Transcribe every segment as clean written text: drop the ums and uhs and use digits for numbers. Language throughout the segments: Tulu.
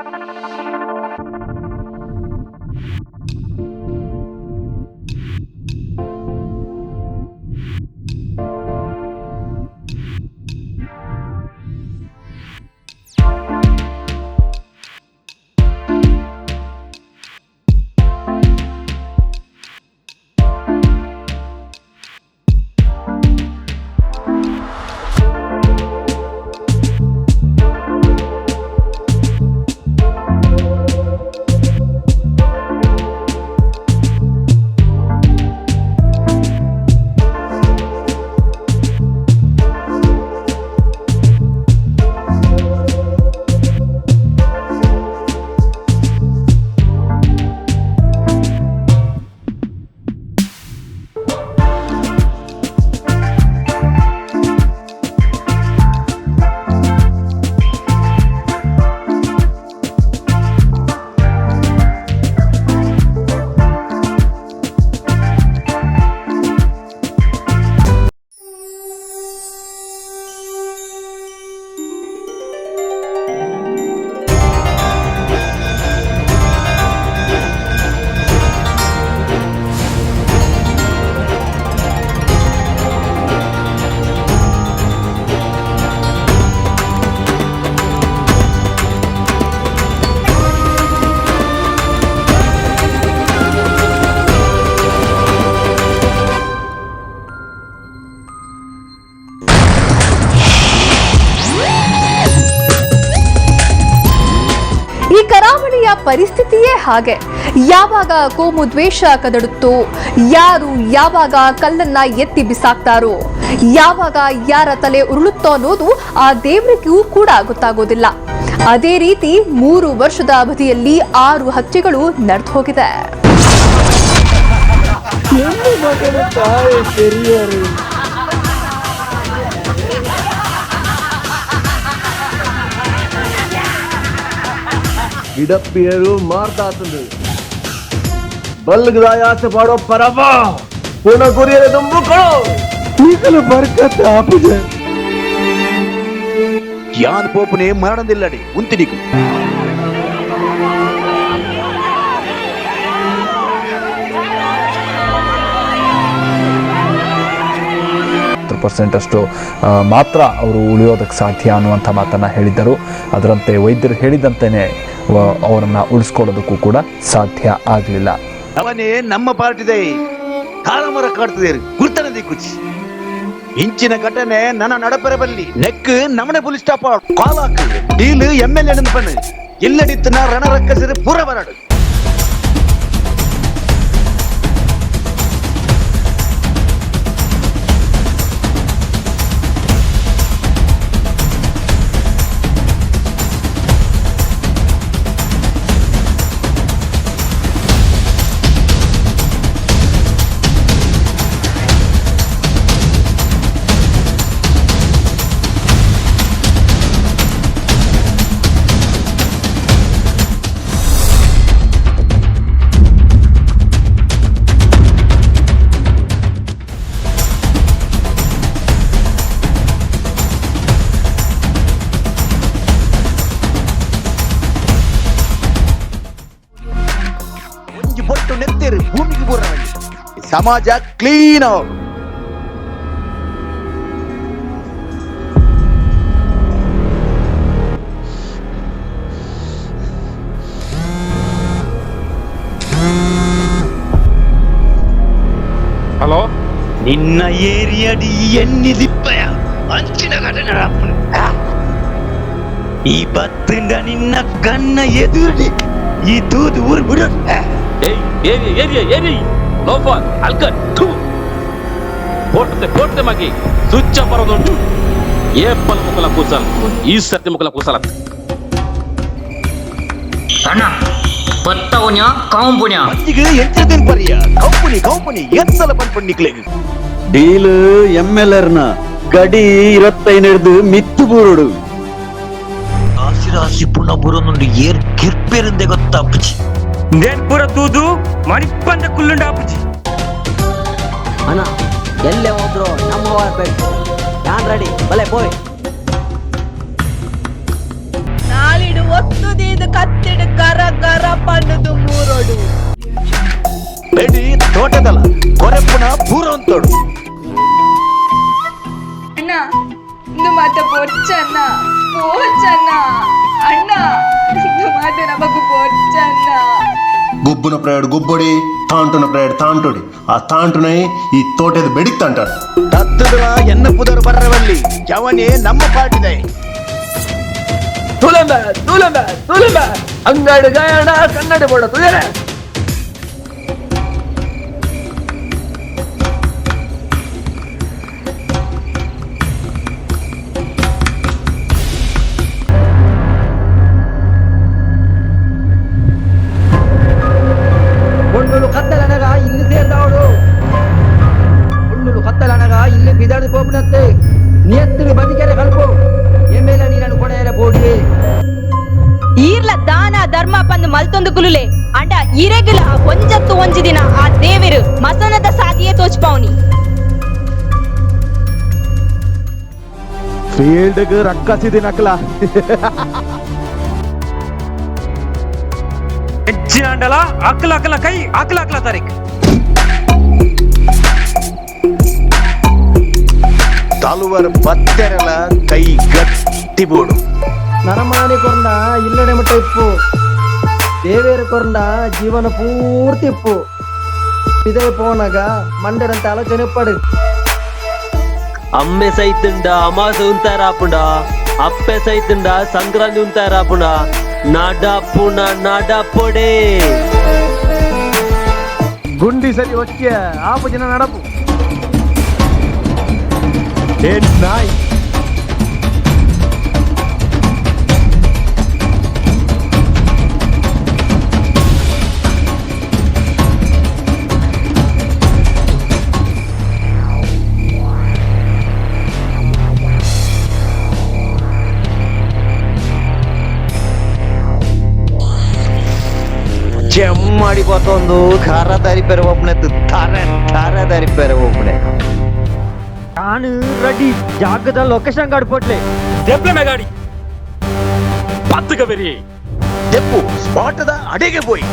ಕರಾವಳಿಯ ಪರಿಸ್ಥಿತಿಯೇ ಹಾಗೆ. ಯಾವಾಗ ಕೋಮು ದ್ವೇಷ ಕದಡುತ್ತೋ, ಯಾರು ಯಾವಾಗ ಕಲ್ಲನ್ನ ಎತ್ತಿ ಬಿಸಾಕ್ತಾರೋ, ಯಾವಾಗ ಯಾರ ತಲೆ ಉರುಳುತ್ತೋ ಅನ್ನೋದು ಆ ದೇವರಿಗೂ ಕೂಡ ಗೊತ್ತಾಗೋದಿಲ್ಲ. ಅದೇ ರೀತಿ 3 ವರ್ಷದ ಅವಧಿಯಲ್ಲಿ 6 ಹತ್ಯೆಗಳು ನಡೆದು ಹೋಗಿದೆ. ಗಿಡಪ್ಪಿಯರು ಮಾರ್ತಾತಂದು ಬಲ್ಗದಾಯ ಆಸೆ ಪಾಡೋ ಪರಬ ಪೂರ್ಣ ಗುರಿಯರ ದುಂಬುಕೋ ಈಗಲೂ ಬರ್ಕತ್ತ ಆಪುಜೆ ಯಾನ್ ಪೋಪುನೆ ಮರಣದಿಲ್ಲಡಿ ಉಂತಿಡಿಕು. ಪರ್ಸೆಂಟ್ ಅಷ್ಟು ಮಾತ್ರ ಅವರು ಉಳಿಯೋದಕ್ಕೆ ಸಾಧ್ಯ ಅನ್ನುವಂಥ ಮಾತನ್ನು ಹೇಳಿದ್ದರು. ಅದರಂತೆ ವೈದ್ಯರು ಹೇಳಿದಂತೆಯೇ ಅವರನ್ನು ಉಳಿಸ್ಕೊಳ್ಳೋದಕ್ಕೂ ಕೂಡ ಸಾಧ್ಯ ಆಗಲಿಲ್ಲ. ಅವನೇ ನಮ್ಮ ಪಾರ್ಟಿದೆ ಕಾಲಮರ ಕಾಡ್ತದೆ ಗುರ್ತನದಿ ಕುಚಿ ಇಂಚಿನ ಘಟನೆ ನನ್ನ ನಡಪರೆ ಬಲ್ಲಿ ನೆಕ್ ನಮನೆ ಪೊಲೀಸ್ ಸ್ಟಾಪ್ ಕಾಲ್ ಹಾಕು ಡೀಲ್ ಎಮ್ ಎಲ್ ಎ ಪಣ್ಣು ಎಲ್ಲಡಿತ್ತು ರಣರಕ್ಕಸಿರು ಪೂರ ಬರಡು. ಭೂಮಿಗೆ ಸಮಾಜ ಕ್ಲೀನ್. ಹಲೋ, ನಿನ್ನ ಏರಿಯಡಿ ಎನ್ನಿದಿಪ್ಪಯ ಅಂಚಿನ ಘಟನೆ ಈ ಬತ್ತಿಂದ ನಿನ್ನ ಕಣ್ಣ ಎದುರಿ ಈ ತೂದು ಊರು ಬಿಡು. ಏಯ್ ಏರಿ ಏರಿ ಏರಿ ಲೋಫರ್ ಅಲ್ಕಟ್ ಥೂ ಪೋಟತೆ ಪೋಟತೆ ಮಗಿ ಸುಚ್ಚ ಬರೋದುಂಟು. ಏಪಲ್ ಮುಕಲ ಕೂಸಲ್ ಈ ಸರ್ತಿ ಮುಕಲ ಕೂಸಲ. ಅಣ್ಣ ಪತ್ತವನ್ಯ ಕಾಂಪುಣ್ಯ ಮಂದಿಗೆ ಎಂಚದಿನ್ ಪರಿಯ ಕಂಪನಿ ಕಂಪನಿ ಎತ್ತಲ ಪನ್ಪಣ್ಣಿಕ್ಲೆಗ್ ಡೀಲ್ ಎಮ್ ಎಲ್ ಎರ್ನ ಗಡಿ 25 ಮಿತ್ತು ಬೂರುಡು ರಾಶಿ ರಾಶಿ ಪುಣ ಬುರನುಂಡು ಏರ್ ಕಿರ್ಪೆರಿಂದೆ ಗೊತ್ತಾಪುಜಿ ಪೂರ ತೂದು ಮಣಿಪ್ಪಂದ ಕುಲ್ಲುಂಡ ಆಪುಜಿ. ಅಣ್ಣ ಎಲ್ಲೇ ಹೋದ್ರು ನಮ್ಮ ಯಾನ್ ರೆಡಿ ಬಲೆ ಪೋಯ್. ನಾಲಿಡ್ ಬಾಯಿಡು ಒತ್ತುದೀದು ಕತ್ತಿಡು ಕರ ಕರ ಪಣ್ಣದು ಮೂರೋಡು. ಬೆಡಿ ತೋಟದಲ್ಲ ಕೊರೆಪ್ಪುನ ಪೂರಂತೋಡು. ಅಣ್ಣ ಇಂದು ಮಾತ ಬೊಚ್ಚಣ್ಣ ಪೋಚಣ್ಣ ಅಣ್ಣ ಇಂದು ಮಾತ ನಮಗು ಬೊಚ್ಚಣ್ಣ. ಗುಬ್ಬುನ ಪ್ರಯಾಡ್ ಗುಬ್ಬೊಡಿ, ತಾಂಟುನ ಪ್ರಯಾಡ್ ತಾಂಟುಡಿ, ಆ ತಾಂಟುನೇ ಈ ತೋಟದ ಬೆಡಿಕ್ ತಾಂಟಾడు. ತತ್ತದಳ ಎನ್ನ ಪುದರ್ ಬರ್ರವಲ್ಲಿ ಜವನೇ ನಮ್ಮ ಪಾಟಿದೆ. ತುಲಂಬ ತುಲಂಬ ತುಲಂಬ ಅಂಗಡಿ ಗಾಯಣ ಕನ್ನಡಿ ಬೋಡ ತುಯರೆ. పొన్నులు కత్తలనగా ఇల్లు ಸೇರ್ದಾವಡು, పొన్నులు కత్తలనగా ఇల్లు బిదాడు పోపునత్తే నియత్తుడు బతికెర కలుపు ఎమ్మెల్యే నీరను కొడేర పోటీ. ಈರ್ಲ ದಾನ ಧರ್ಮ ಪಂದು ಮಲ್ತೊಂದು ಕುಲುಲೆ ಅಂಡ ಇರೆಗುಲ ಒಂಜತ್ತು ಒಂಜಿ ದಿನ ಆ ದೇವೆರು ಮಸನದ ಸಾದಿಯೇ ತೋಚ್ಪಾವ್ನಿ. ಫೀಲ್ಡ್ಗೆ ರಕ್ಕಸಿದಿ ನಕಲ. ಹೆಚ್ಚಿನ ಅಕ್ಲ ಅಕ್ಲ ಕೈ ಅಕ್ಲ ಅಕ್ಲ ತಾರೀಕ್. ತಲುವರ್ ಪತ್ತೆರಲ ಕೈ ಗಟ್ಟಿ ಬೋಡು. ನರಮಾನಿ ಕೊಂಡ ಇಲ್ಲಡೆ ಮಟ್ಟ ಇಪ್ಪು, ದೇವೇರು ಕೊಂಡ ಜೀವನ ಪೂರ್ತಿ ಇಪ್ಪು. ಇದೇ ಪೋನಾಗ ಮಂಡರಂತ ಆಲೋಚನೆ ಪಡು. ಅಮ್ಮೆ ಸೈತುಂಡ ಅಮಾಸೆ ಉಂತಾರಾಪುಂಡ, ಅಪ್ಪೆ ಸೈತುಂಡ ಸಂಕ್ರಾಂತಿ ಉಂತಾರಾಪುಂಡ, ನಡಪುಣ ನಡಪೊಡೆ. ಗುಂಡಿ ಸರಿ ಒಕ್ಕೆ ಆಪು ಜನ ನಡಪು. ಏ ನಾಯಿ. ಚೆಮ್ಮಾಡಿ ಬತ್ತೊಂದು ಖಾರ ದಾರಿ ಪೆರ ಒಬ್ಬನೆ, ತಾರೆ ತಾರೆ ದಾರಿ ಪೆರ ಒಬ್ಬನೆ. ನಾನು ರೆಡಿ ಜಾಗದ ಲೊಕೇಶನ್ ಗಾಡ್ಪೊಟ್ಲೆ. ದೆಪ್ಲೆ ಗಾಡಿ ಪತ್ತುಗ ಬೆರಿ. ತೆಪ್ಪು ಸ್ಪಾಟದ ಅಡೆಗೆ ಪೋಯಿ.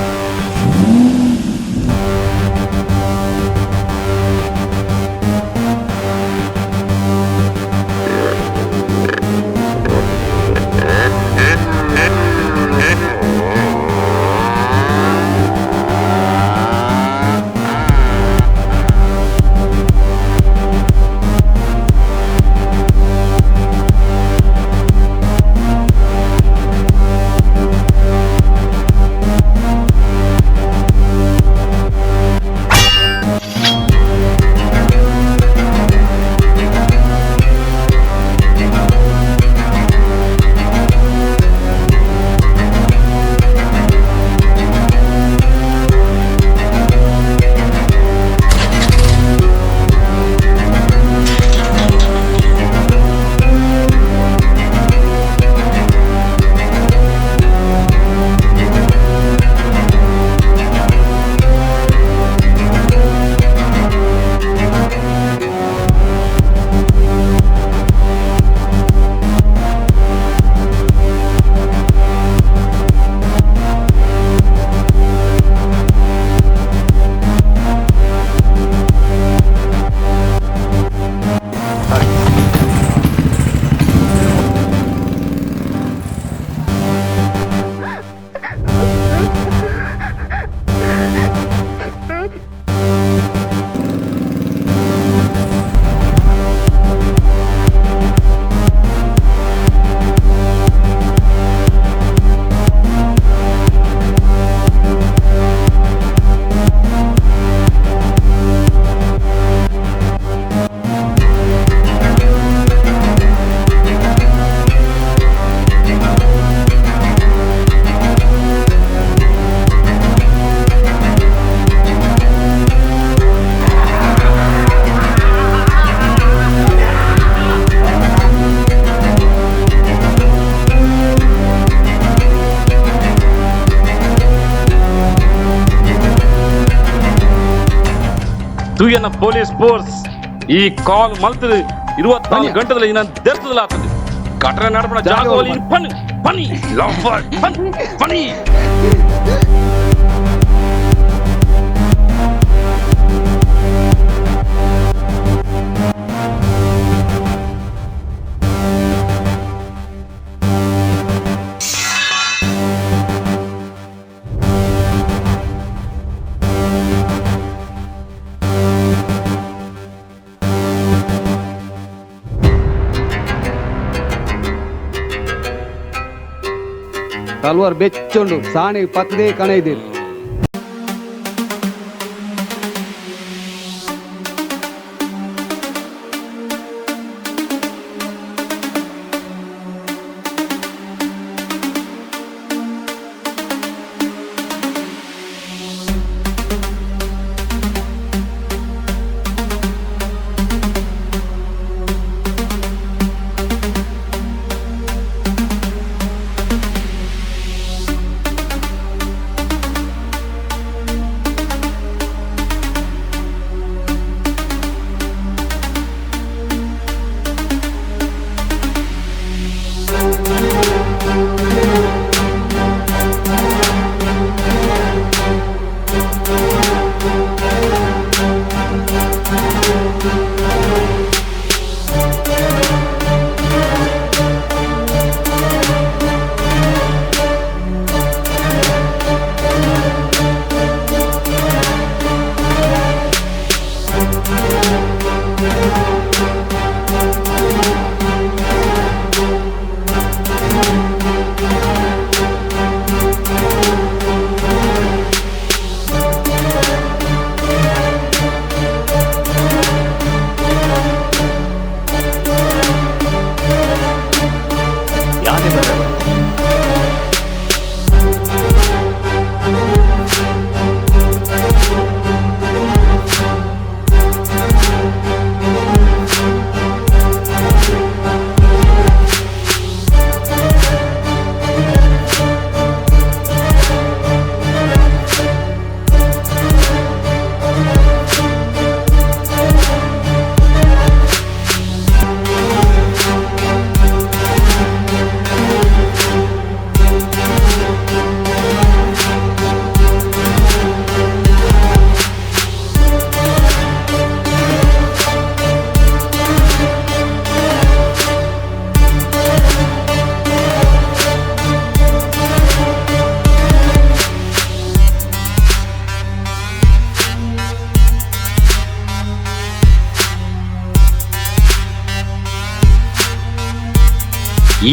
ತೂಯನ ಪೊಲೀಸ್ ಫೋರ್ಸ್ ಈ ಕಾಲ್ ಮಲ್ತದು 24 ಗಂಟೆದಲ್ಲಿ ನಾನು ದೇರ್ತದಲ್ಲ ಆಗ್ತದೆ. ಘಟನೆ ನಡಪಡ ಜಾಗೋಲಿ ಪನ್ ಪನಿ ಲೋಫರ್ ಪನ್ ಪನಿ. ತಲ್ವಾರ್ ಬೆಚ್ಚೊಂಡು ಸಾಣೆ ಪತ್ತದೇ ಕಣ ಇದೆ.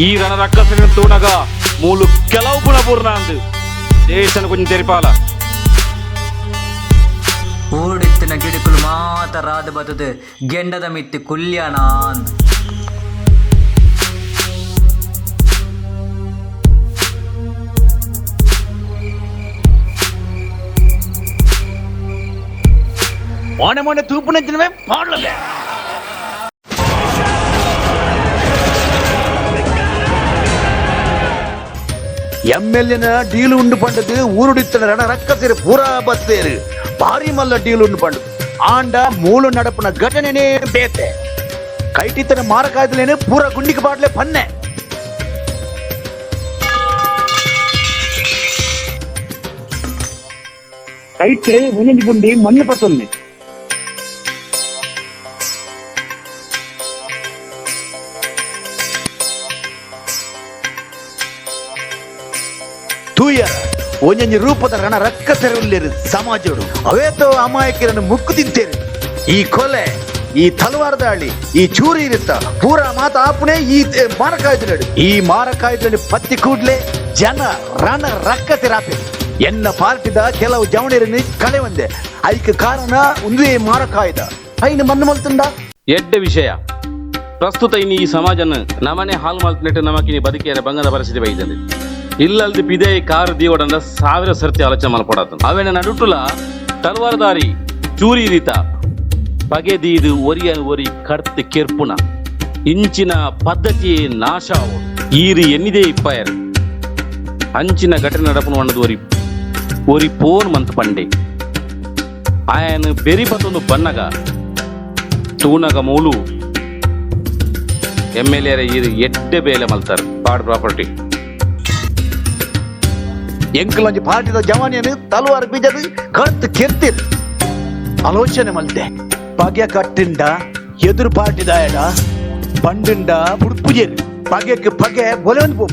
ಈ ರಣರಕ್ಕಸನ ತೂನಗ ಮೂಲು ಕೆಲವು ಗುಣ ಪೂರ್ಣ ಅಂದು ದೇಶನ ಕೊಂಚ ತೆರಿಪಾಲ. ಊಡಿತ್ತಿನ ಗಿಡಕುಲು ಮಾತ ರಾದ ಬತ್ತದು ಗೆಂಡದ ಮಿತ್ತಿ ಕುಲ್ಯಾಣ ಅಂದ್. ಮೋನೆ ಮೋನೆ ತೂಪು ನಂಚಿನವೇ ಪಾಡ್ಲದೆ. ಎಮ್ಎಲ್ಎನ ಡೀಲು ಉಂಡು ಪಂಡದು ಊರುಡಿತ್ತನ ರಣ ರಕ್ಕಸಿರು ಪೂರಾ ಬತ್ತೇರು ಭಾರಿ ಮಲ್ಲ ಡೀಲು ಉಂಡು ಪಂಡದು ಆಂಡ ಮೂಲು ನಡಪನ ಘಟನೆನೇ ಬೇತೆ ಕೈಟಿತ್ತನ ಮಾರಕಾಯ್ದಲೇನೆ ಪೂರಾ ಗುಂಡಿಗೆ ಬಾಟ್ಲೆ ಪನ್ನೆ. ಕೈಟ್ ಒಂಜೊಂಜಿ ಪುಂಡಿ ಮಣ್ಣು ಪತ್ತೊಂದೆ. ತೂಯರ ಒಂಜೊಂಜಿ ರೂಪದ ರಣ ರಕ್ಕಸರುಲ್ಲೇರು ಸಮಾಜೋಡು ಅವೇತೋ ಅಮಾಯಕರನ್ನು ಮುಕ್ಕು ತಿಂತೇರು. ಈ ಕೊಲೆ, ಈ ತಲವಾರ ದಾಳಿ, ಈ ಚೂರಿ ಇರುತ್ತ ಪೂರಾ ಮಾತ ಆಪುಣೆ ಈ ಮಾರಕಾಯ್ದಡು. ಈ ಮಾರಕಾಯ್ದಲ್ಲಿ ಪತ್ತಿ ಕೂಡ್ಲೆ ಜನ ರಣ ರಕ್ಕಸರಾಪೆ. ಎನ್ನ ಪಾರ್ಟಿದ ಕೆಲವು ಜವಣರನ್ನು ಕಳೆ ಒಂದೆ ಐಕ್ ಕಾರಣ ಒಂದೇ ಮಾರಕಾಯ್ದ ಐನು ಮಣ್ಣು ಮಲ್ತುಂಡ. ಎಡ್ಡೆ ವಿಷಯ ಪ್ರಸ್ತುತ ಇನ್ನು ಈ ಸಮಾಜನ ನಮನೆ ಹಾಲು ಮಲ್ತನೆಟ್ಟು ನಮಕಿನಿ ಬದುಕಿಯರ ಬಂಗದ ಪರಿಸ್ಥಿತಿ ಬೈದಂದೆ. ಇಲ್ಲಲ್ದು ಪಿದೆ ಕಾರು ದೀವಡಂದ ಸಾವಿರ ಸರ್ತಿ ಆಲೋಚನೆ ಮಲ್ಪಡಾತ. ಅವೇನ ನಡುಟುಲ ತಲವಾರದಾರಿ ಚೂರಿ ರೀತ ಬಗೆ ದೀದು ಒರಿಯನ್ ಒರಿ ಕರ್ತ್ ಕೆರ್ಪುನ ಇಂಚಿನ ಪದ್ಧತಿ ನಾಶ ಈರಿ ಎನ್ನಿದೇ ಇಪ್ಪಾಯರ್ ಅಂಚಿನ ಘಟನೆ ನಡಪುನ ವಣ್ಣದು ಒರಿ ಒರಿ ಪೋನ್ ಮಂತ್ ಪಂಡೆ ಆಯನ್ ಬೆರಿ ಪತ್ತೊಂದು ಬನ್ನಗ ತೂನಗ ಮೂಲು ಎಮ್ ಎಲ್ ಎ ಈರ್ ಎಡ್ಡೆ ಬೇಲೆ ಮಲ್ತಾರ್ ಪಾಡ್ ಪ್ರಾಪರ್ಟಿ. ಎಂಕಲೊಂಜಿ ಪಾರ್ಟಿದ ಜವಾನಿಯನ್ನು ತಲವಾರು ಬೀಜದ ಕರ್ತು ಕೆರ್ತಿರ್ ಆಲೋಚನೆ ಮಲ್ತೆ. ಪಗೆ ಕಟ್ಟಿಂಡ ಎದುರು ಪಾರ್ಟಿದಾಯಡ ಪಂಡಿಂಡ ಬುಡ್ಪುಜೇರು. ಪಗೆಕ್ ಪಗೆ ಬೊಲೆ ಒಂದು ಪೋ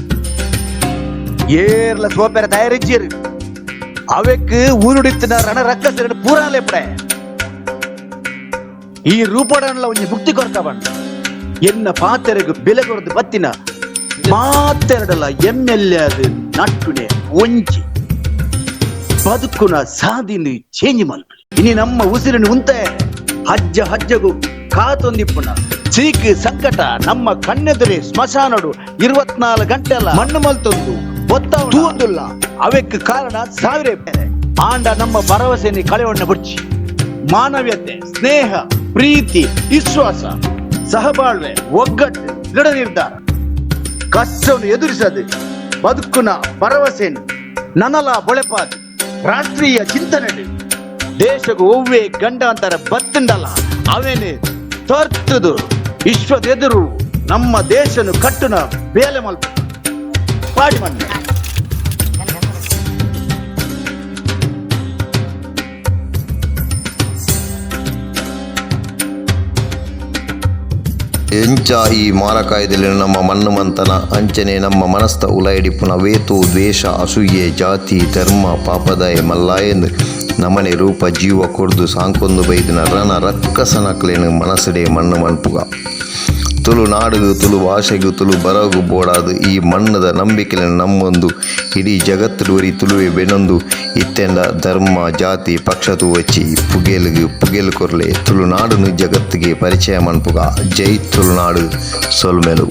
ಏರ್ಲ ಸೋಪೆರ ತಯಾರಿಚ್ಚೇರು. ಅವೆಕ್ ಊರುಡಿತ್ತಿನ ರಣ ರಕ್ಕಸರ ಪೂರಾಲೆ ಪಡೆ ಈ ರೂಪಡನ್ಲ ಒಂಜಿ ಮುಕ್ತಿ ಕೊರ್ಕ ಬಂಡ. ಎನ್ನ ಪಾತೆರೆಗ್ ಬೆಲೆ ಕೊರದು ಬತ್ತಿನ ಮಾತೆರಡಲ ಎಮ್ ಎಲ್ ಎ ಅದು ನಟ್ಟುನೆ ಒಂಜಿ ಬದುಕುನ ಸಾದಿನ ಚೇಂಜ್ ಮಲ್ಪಿ. ಇನಿ ನಮ್ಮ ಉಸಿರಿನ ಉಂತೆ ಹಜ್ಜ ಹಜ್ಜಗು ಕಾತೊಂದಿಪ್ಪುನ ಚೀಕ್ ಸಂಕಟ ನಮ್ಮ ಕಣ್ಣೆದುರೆ ಸ್ಮಶಾನಡು 24 ಗಂಟೆ ಅಲ್ಲ ಮಣ್ಣು ಮಲ್ತೊಂದು ಒತ್ತ ತೂಂದುಲ್ಲ. ಅವೆಕ್ ಕಾರಣ ಸಾವಿರ ಆಂಡ ನಮ್ಮ ಭರವಸೆని ಕಳೆವಣ್ಣ ಬುಡ್ಚಿ. ಮಾನವೀಯತೆ, ಸ್ನೇಹ, ಪ್ರೀತಿ, ವಿಶ್ವಾಸ, ಸಹಬಾಳ್ವೆ, ಒಗ್ಗಟ್ಟು, ದೃಢ ನಿರ್ಧಾರ, ಕಷ್ಟವನ್ನು ಎದುರಿಸದು ಬದುಕುನ ಭರವಸೆಯನ್ನು ನನಲ ಬೊಳೆಪಾದು ರಾಷ್ಟ್ರೀಯ ಚಿಂತನೆ ದೇಶకు ಒವ್ವೆ ಗಂಡಾಂತರ ಬತ್ತುಂಡಲ್ಲ ಅವೇನೆ ತರ್ತುದು ವಿಶ್ವದೆದುರು ನಮ್ಮ ದೇಶನು ಕಟ್ಟುನ ಬೇಲೆ ಮಲ್ಪ ಪಾಡಿ ಮಣ್ಣು. ಎಂಚ ಈ ಮಾರಕಾಯ್ದಲ್ಲಿ ನಮ್ಮ ಮಣ್ಣು ಮಂತನ ಅಂಚನೆ ನಮ್ಮ ಮನಸ್ತ ಉಲೈಡಿಪುನ ವೇತು ದ್ವೇಷ ಅಸೂಯೆ ಜಾತಿ ಧರ್ಮ ಪಾಪದಾಯ ಮಲ್ಲಾಯಂದು ನಮನೆ ರೂಪ ಜೀವ ಕೊರ್ದು ಸಾಂಕೊಂದು ಬೈದಿನ ರಣ ರಕ್ಕಸನಕ್ಲೇನು ಮನಸ್ಸುಡೆ ಮಣ್ಣು ಮನ್ಪುಗ. ತುಳು ನಾಡುಗು ತುಳು ಭಾಷೆಗು ತುಳು ಬರಗು ಬೋಡಾದು ಈ ಮಣ್ಣದ ನಂಬಿಕೆಲ ನಮ್ಮೊಂದು ಇಡೀ ಜಗತ್ತುಡುವರಿ ತುಳುವೆ ಬೆನೊಂದು ಇತ್ತೆಂಡ ಧರ್ಮ ಜಾತಿ ಪಕ್ಷ ತೂವಚ್ಚಿ ಪುಗೆಲುಗು ಪುಗೆಲು ಕೊರ್ಲೆ. ತುಳುನಾಡುನು ಜಗತ್ತಿಗೆ ಪರಿಚಯ ಮನ್ಪುಗ. ಜೈ ತುಳುನಾಡು. ಸೊಲ್ಮೆಲು.